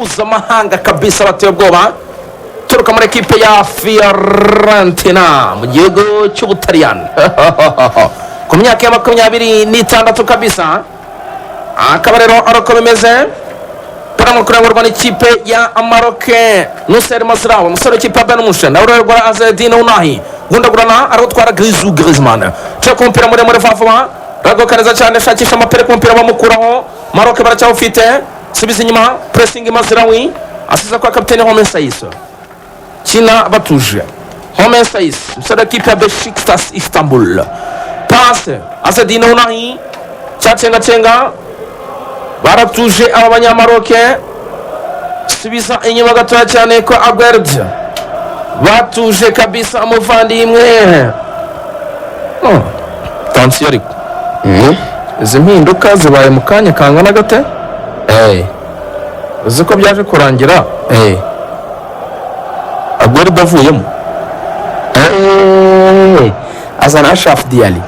Mpuzamahanga kabisa, bateye ubwoba, turuka muri ekipe ya Fiorentina mu gihugu cy'Ubutaliyani, ku myaka ya 26 kabisa. Akaba rero ari uko bimeze. Barimo kurangurwa n'ikipe ya Maroke. Noussair Mazraoui, umusore w'ikipe ya Bayern Munchen, nawe urerwa Azzedine Ounahi, gundagurana, arawutwara. Grizu Griezmann cyo ku mupira muremure vuba vuba, ragoka neza cyane, shakisha amapere ku mupira, bamukuraho. Maroke baracyawufite, subiza inyuma, pressing. Mazraoui asiza kwa kapitene Romain Saïss, kina batuje. Romain Saïss, umusore w'ikipe ya Besiktas Istanbul, passe Azzedine Ounahi, cyacengacenga, baratuje aba Banyamaroke. Subiza inyuma gatoya cyane ko Aguerd, batuje kabisa umuvandimwe. Oh, attention ariko, izi mpinduka zibaye mu kanya kangana gate? Uzi ko byaje kurangira Aguerd avuyemo? Azana Achraf Dari.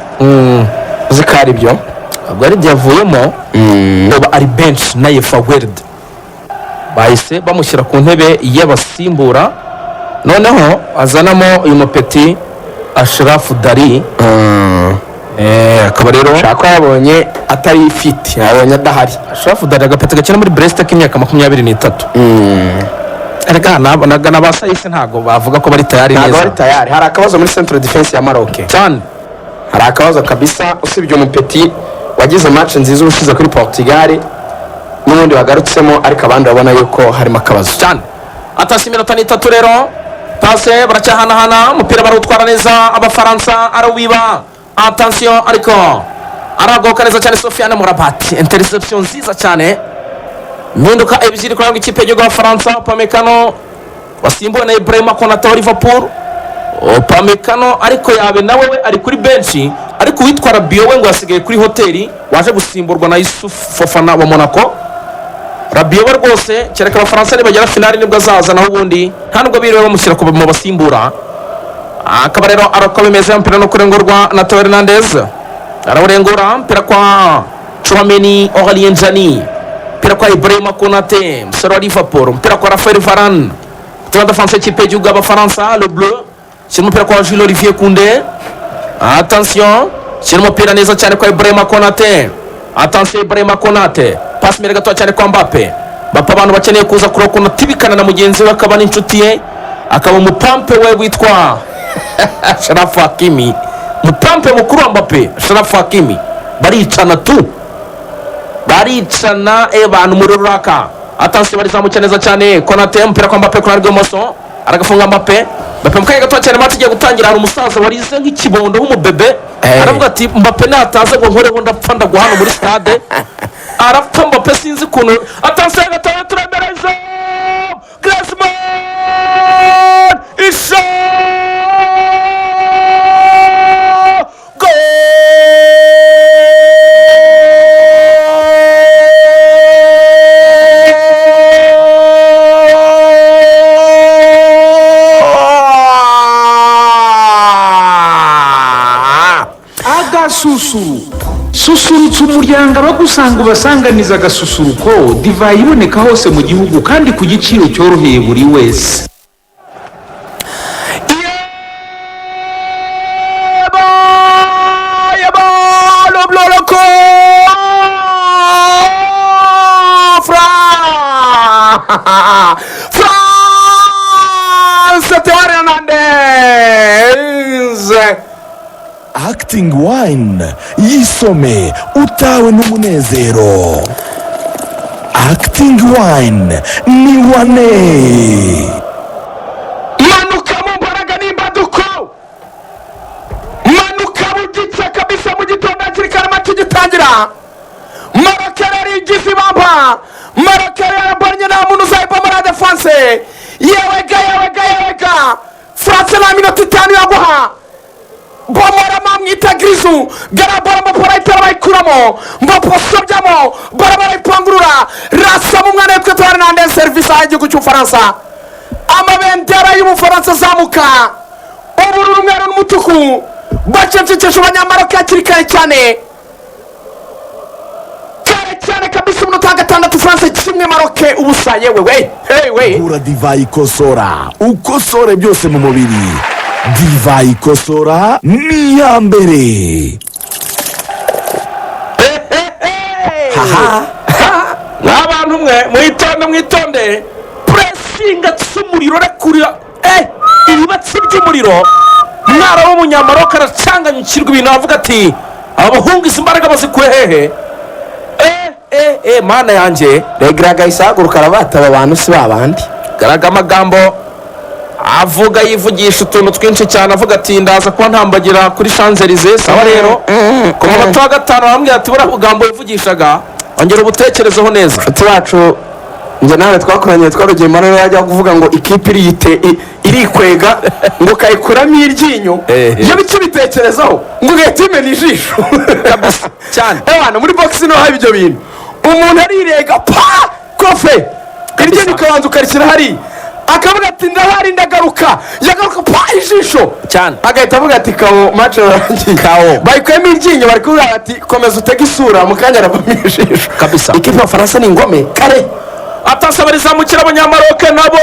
Uzi ko ari byo? Aguerd yavuyemo, uba ari bench. Nayef Aguerd bahise bamushyira ku ntebe y'abasimbura, noneho azanamo uyu mupeti Achraf Dari. Akaba rero Ushaka ko yabonye atari fit, yabonye adahari. Achraf Dari, agapeti gakina muri Brest k'imyaka 23. Erega na ba Saïss ntabwo bavuga ko bari tayari Ntabwo neza. bari tayari. Hari akabazo muri central defense ya Maroc. Cyane. Hari akabazo kabisa, usibye umupeti wagize match nziza ubushize kuri Portugal n'ubundi wagarutsemo, ariko abandi babona yuko harimo akabazo. Cyane. Atasi iminota ni itatu rero. Passe, baracyahanahana umupira, barawutwara neza Abafaransa, arawiba. Attention ariko, aragoka neza cyane Sofyan Amrabat, interception nziza cyane. Impinduka ebyiri kuri ikipe y'igihugu y'Abafaransa. Upamecano wasimbuwe na Ibrahima Konate wa Liverpool. Upamecano ariko yabe nawe we ari kuri benshi, ariko uwitwa Rabiot we ngo yasigaye kuri hoteli, waje gusimburwa na Youssouf Fofana wa Monaco. Rabiot we rwose, kereka Abafaransa nibagera finali nibwo azaza, naho ubundi nta nubwo biriwe bamushyira mu basimbura. Akaba rero ari uko bimeze. Umupira no kurengurwa na Theo Hernandez, arawurengura. Umupira kwa Tchouameni, Aurelien Tchouameni, umupira kwa Ibrahima Konate, umusore wa Liverpool, umupira kwa Raphael Varane, umupira wa défense y'ikipe y'igihugu y'Abafaransa, le bleu. Shyira umupira kwa Jules Olivier Koundé. Attention, shyira umupira neza cyane kwa Ibrahima Konate. Attention, Ibrahima Konate, passe imbere gato cyane kwa Mbappe. Mbappe, abantu bakeneye kuza kureba ukuntu atibikana na mugenzi we, akaba n'inshuti ye, akaba umupampe we witwa Achraf Hakimi. Mupampe mukuru wa Mbappe, Achraf Hakimi, baricana tu, baricana abantu muri ruraka. Attention, barizamuka neza cyane. Konate, umupira kwa Mbappe ku ruhande rw'ibumoso, aragafunga Mbappe. Mbappe mu kanya gato cyane, match igiye gutangira, hari umusaza warize nk'ikibondo w'umubebe. Aravuga ati: "Mbappe nataza ngo nkoreho ndapfa, ndagwa hano muri stade." Arapfa Mbappe, sinzi ukuntu. Attention gatoya, turemereza Griezmann, isha goal! Agasusuruko, susurutsa umuryango, abagusanga ubasanganiza agasusuruko. Divayi iboneka hose mu gihugu kandi ku giciro cyoroheye buri wese. Yeba! Yeba! Le bleu, le France! Théo Hernandez! Acting Wine, yisome utawe n'umunezero. Acting Wine ni wane. Manuka mu mbaraga n'imbaduko, manuka bugice kabisa mu gitondo hakiri kare, match igitangira. Maroc rero igize ibamba. Maroc rero yarabonye nta muntu uzayibomora défense. Yewe ga, yewe ga, yewe ga! France nta minota 5 yaguha. Bomora, mamwita Grizu garabora. Mbappe arayitera, bayikuramo. Mbappe asobyamo bara, barayipangurura, rasamo umwana witwa Theo Hernandez, serivisi y'igihugu cy'Ubufaransa. Amabendera y'Ubufaransa azamuka, ubururu, umweru n'umutuku, bacecekesha Abanyamaroke hakiri kare cyane, kare. Cyane kabisa. Umunota wa 6, France 1, Maroke 0. Yewe we, hey we! Gura divayi ikosora, ukosore byose mu mubiri. Divayi ikosora ni iya mbere. Haha. Nk'abantu mwe, mwitonde, mwitonde. Pressing z'umuriro, rekurira ibibatsi by'umuriro. Umwana w'umunyamaroka aracanganyukirwa ibintu, avuga ati: "Aba bahungu izi mbaraga bazikuye hehe?" Mana yanjye! Regragui ahise ahaguruka, arabataba: "Abantu si babandi." Garaga amagambo avuga, yivugisha utuntu twinshi cyane, avuga ati: "Ndaza kuba ntambagira kuri Champs-Élysées." Sawa rero, ku munota wa 5 arambwira ati: "Buriya bugambo wivugishaga, ongera ubutekerezeho neza." Inshuti bacu, njye nawe twakoranye, twarugiye rero, yajya kuvuga ngo ikipe iriyite irikwega, ngo ukayikuramo iryinyo, iyo bice ubitekerezaho ngo ugahita umena ijisho. Kabisa cyane. Ewana, muri box niho haba ibyo bintu. Umuntu arirega pa kofe, iryinyo ukabanza ukarishyira hariya, akavuga ati: "Ndahari, ndagaruka." Yagaruka, pa, ijisho. Cyane. Agahita avuga ati: "Kawo, match irarangiye." Kawo. Bayikuyemo iryinyo, bari kuvuga ati: "Komeza utege isura, mu kanya aravamo ijisho." Kabisa. Ikipe y'Abafaransa ni ingome kare. Atasaba rizamukira abanyamaroke nabo.